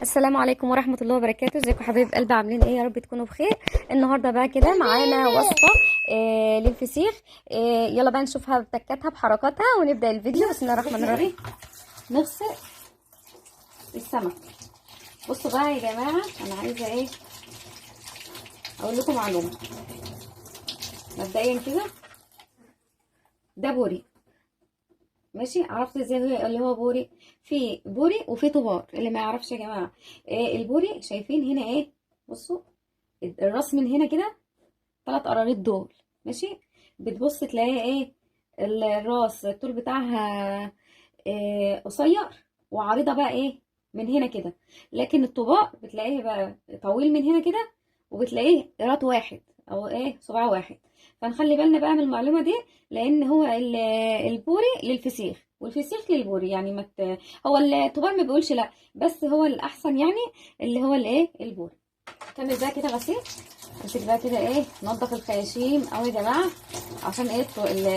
السلام عليكم ورحمة الله وبركاته. ازيكم حبايب قلبي، عاملين ايه؟ يا رب تكونوا بخير. النهارده بقى كده معانا وصفة للفسيخ. يلا بقى نشوفها بتكاتها بحركاتها ونبدأ الفيديو. بسم الله الرحمن الرحيم. نغسل السمك. بصوا بقى يا جماعة، انا عايزة ايه اقول لكم معلومة مبدئيا كده. ده بوري، ماشي؟ عرفت ازاي هو اللي هو بوري؟ في بوري وفي طبار. اللي ما يعرفش يا جماعة إيه البوري، شايفين هنا ايه؟ بصوا الراس من هنا كده 3 قراريط دول، ماشي؟ بتبص تلاقي ايه الراس الطول بتاعها إيه قصير وعريضه بقى ايه من هنا كده. لكن الطباق بتلاقيه بقى طويل من هنا كده، وبتلاقيه قراط واحد او ايه صباع واحد. فنخلي بالنا بقى من المعلومة دي، لان هو البوري للفسيخ والفسيخ للبوري، يعني هو الطبار ما بيقولش لا، بس هو الاحسن يعني اللي هو الايه البوري. كمل بقى كده غسيل، امسك بقى كده ايه، نضف الخياشيم اهو يا جماعة، عشان ايه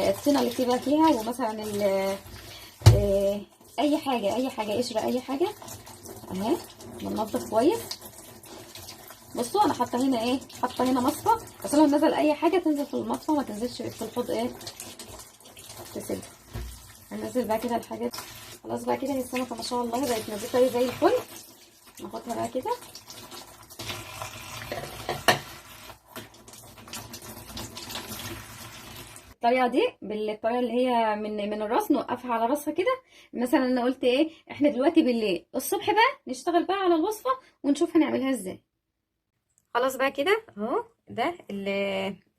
الطينه اللي بتبقى فيها، ومثلا إيه اي حاجة، اي حاجة قشرة، اي حاجة اهي بننضف كويس. بصوا انا حاطه هنا ايه، حاطه هنا مصفى، عشان لو نزل اي حاجة تنزل في المصفى ما تنزلش في الحوض ايه تسد. هنزل بقى كده الحاجات. خلاص بقى كده السمكة ما شاء الله بقت نظيفة زي الفل. ناخدها بقى كده الطريقة دي، بالطريقة اللي هي من الراس، نوقفها على راسها كده. مثلا انا قلت ايه، احنا دلوقتي بالليل، الصبح بقى نشتغل بقى على الوصفة ونشوف هنعملها ازاي. خلاص بقى كده اهو، ده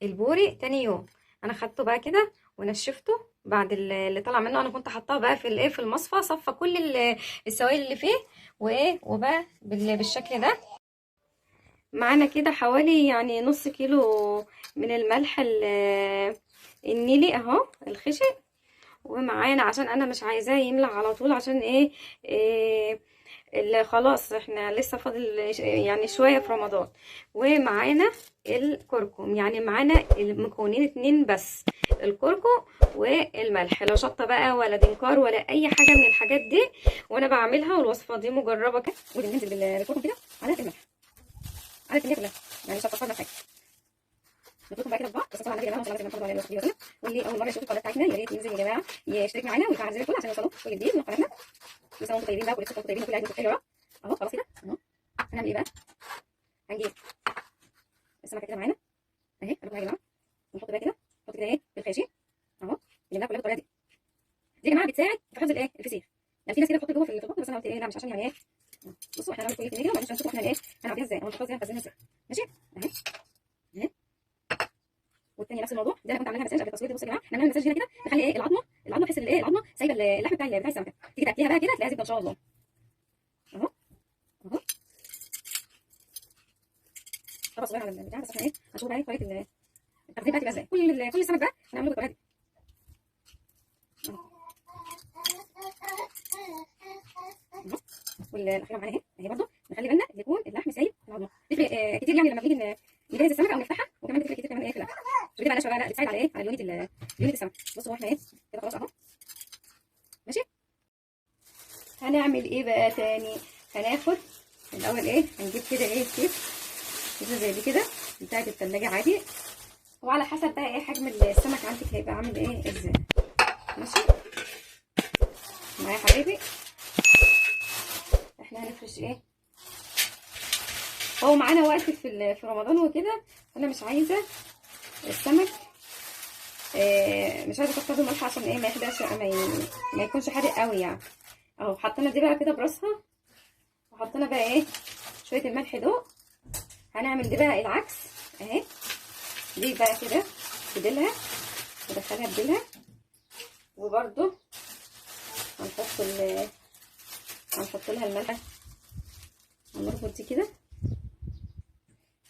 البوري تاني يوم. انا خدته بقى كده ونشفته بعد اللي طلع منه. انا كنت حطاه بقى في الايه في المصفى، صفى كل السوائل اللي فيه وايه، وبقى بالشكل ده. معانا كده حوالي يعني نص كيلو من الملح النيلي اهو الخشن، ومعانا عشان انا مش عايزاه يملى على طول، عشان ايه, إيه اللي خلاص احنا لسه فاضل يعني شوية في رمضان. ومعانا الكركم، يعني معانا المكونين 2 بس، الكركم والملح. لا شطه بقى ولا دنكار ولا اي حاجة من الحاجات دي، وانا بعملها والوصفه دي مجربه كده. وننزل بالكركم كده على الملح، على الكمية كلها، يعني مش هتفكرنا في حاجة. نخلطهم بقى كده في بعض. بس طبعا يا جماعة صلى الله عليه وسلم. واللي اول مرة يشوف القناة بتاعتنا يا ريت ينزل يا جماعة يشترك معانا ويفعل زر الكل عشان يوصلوا كل جديد من قناتنا. كل سنة وانتم طيبين بقى، كل سنة وانتم طيبين، وكل عيد وانتم بخير يا رب. اهو خلاص كده اهو. هنعمل ايه بقى؟ هنجيب السمكة كده معانا اهي، يا جماعة، ونحط بقى كده، نحط كده ايه بالخياشيم اهو، نلمها كلها بالطريقة دي. دي يا جماعة بتساعد في حفظ الايه الفسيخ. يعني في ناس كده بتحط جوه في الطبق، بس انا قلت ايه لا مش عشان يعني ايه. بصوا احنا هنعمل كل كده وبعدين نشوف احنا ايه هنعملها ازاي، او نحطها ازاي، هنخزنها ازاي. ماشي اهي اهي. والثانية نفس الموضوع ده، انا كنت عاملها مساج قبل التصوير. بصوا يا جماعة احنا بنعمل مساج هنا كده، نخلي ايه العظمة، العظمة بحيث الايه العظمة سايبه اللحم بتاع السمكة، تيجي تاكليها بقى كده تلاقيها زبدة ان شاء الله. اهو اهو، طبق صغير على البتاع بس عشان ايه هنشوف بقى طريقه التخزين بقى تبقى ازاي. كل السمك بقى هنعمله بالطريقة دي. والاخيرة معانا اهي اهي برده، نخلي بالنا ان يكون اللحم سايب العظمة. بتفرق كتير يعني لما بنيجي نجهز السمكة او نفتحها، وكمان بتفرق كتير كمان ايه في الاكل. مش بتبقى ناشفة بقى، لا بتساعد على ايه، على ليونه ليونه السمك. بصوا احنا ايه كده خلاص اهو ماشي. هنعمل ايه بقى تاني؟ هناخد الاول ايه، هنجيب كده ايه كيس كيسه زي دي كده بتاعه التلاجة عادي، وعلى حسب بقى ايه حجم السمك عندك هيبقى عامل ايه ازاي. ماشي معايا يا حبايبي؟ احنا هنفرش ايه، هو معانا وقت في رمضان وكده، انا مش عايزه السمك مش عايزه اكتر له ملح عشان ايه ما يحرقش، ما يكونش حادق قوي يعني. اهو حطينا دي بقى كده براسها، وحطينا بقى ايه شوية الملح دول. هنعمل دي بقى العكس اهي، دي بقى كده بديلها، ندخلها بديلها، وبرده هنحط لها الملح، هنربط دي كده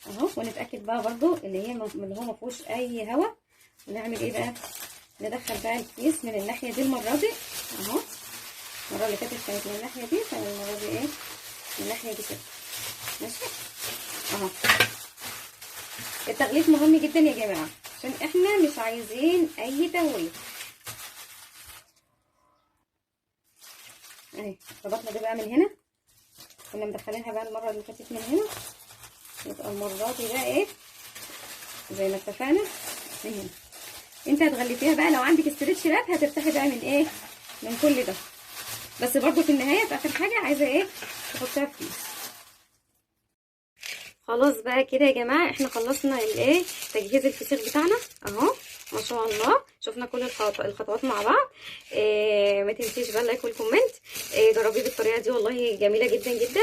اهو، ونتاكد بقى برده اللي هي اللي هو ما فيهوش اي هوا. ونعمل ايه بقى؟ ندخل بقى الكيس من الناحية دي المرة دي اهو. المرة اللي فاتت كانت من الناحية دي، فالمره دي ايه من الناحية دي كده ماشي اهو. التغليف مهم جدا يا جماعة، عشان احنا مش عايزين اي تهوية. اهي ربطنا ده بقى من هنا كنا مدخلينها بقى المرة اللي فاتت من هنا، يبقى المرة دي بقى ايه زي ما اتفقنا من هنا. انت هتغلفيها بقى، لو عندك stretch wrap هترتاحي بقى من ايه، من كل ده. بس برضو في النهاية في اخر حاجة عايزه ايه تحطيها في كيس. خلاص بقى كده يا جماعة احنا خلصنا الايه تجهيز الفسيخ بتاعنا اهو، ما شاء الله. شفنا كل الخطوات مع بعض. ما تنسيش بقى ال like وال comment. جربيه بالطريقة دي والله جميلة جدا جدا.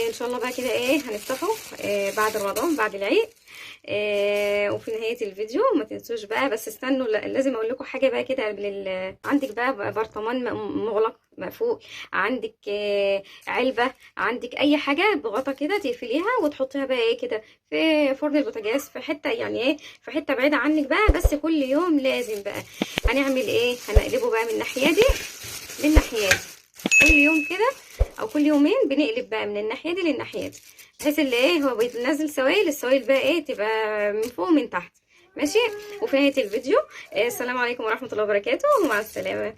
ان شاء الله بقى كده ايه هنفتحه بعد رمضان بعد العيد. وفي نهاية الفيديو ما تنسوش بقى، بس استنوا لازم اقول لكم حاجة بقى كده قبل. عندك بقى برطمان مغلق مقفول، عندك علبة، عندك اي حاجة بغطا كده تقفليها وتحطيها بقى ايه كده في فرن البوتاجاز، في حتة يعني ايه، في حتة بعيدة عنك بقى. بس كل يوم لازم بقى هنعمل ايه، هنقلبه بقى من الناحية دي للناحيه دي كل يوم كده، او كل يومين بنقلب بقى من الناحية دي للناحيه دي، بحيث اللي ايه هو بيتنزل سوائل، السوائل بقى ايه تبقى من فوق ومن تحت. ماشي. وفي نهاية الفيديو السلام عليكم ورحمة الله وبركاته، ومع السلامة.